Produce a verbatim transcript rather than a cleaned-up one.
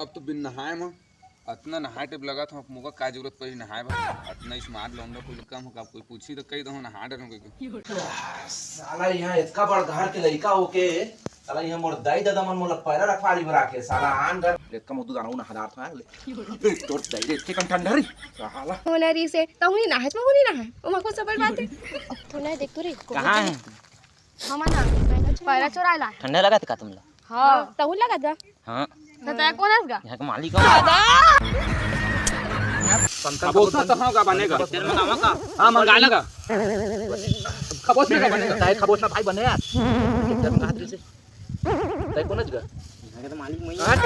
अब तो बिन नहाए म अतना नहाए टेप लगत हो, मोका का जरूरत पड़ी नहाए बर? अतना स्मार्ट लौंडा कोई कम हो का? कोई पूछी तो कही दो नहा डरो कहिके। साला यहाँ इतका बड़ घर के लइका होके साला यहाँ मोर दाई ददा मन मोला पैरा रखवा ली बरा के साला आन घर। ले कम दू दाना नहा डार था ले। ए, तोर दाई रे इतके कम ठंडा रे। साला। होना री से तहु नहीं नहाए, तहु नहीं नहाए। ओ मां को सब बात है। तो नहीं देख तू रे। कहाँ है? हम ना पैरा चुराए ला। ठंडा लगत का तुमला? हाँ। तहु लगत गा? हाँ। तो तय कोन हस गा? यहाँ के मालिक हो। खबोसना तो होगा बनेगा। तेरे में गावा का? हाँ, मंगा लेगा। खबोसना का बनेगा? ताई खबोसना भाई बने यार। तेरे में हाथ से। ताई कोन हस गा? यहाँ के तो मालिक मैं ही हूँ। हट।